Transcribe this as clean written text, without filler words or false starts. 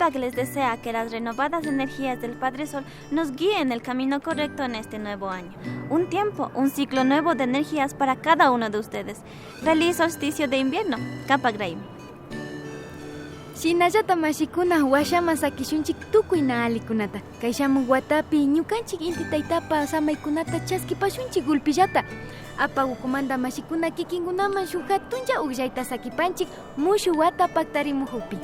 Capac les desea que las renovadas energías del Padre Sol nos guíen el camino correcto en este nuevo año. Un tiempo, un ciclo nuevo de energías para cada uno de ustedes. Feliz solsticio de invierno. Capac Raymi. Shinallata mashikuna washaman sakishunchik tukuy na alikunata. Kay shamuq watapi ñukanchik inti taytapa samaykunata chaskipashunchik gulpillata. Apagukumanta mashikuna kikinkunaman shuk hatunlla uqllayta sakipanchik mushuq wata paktarimuhupi.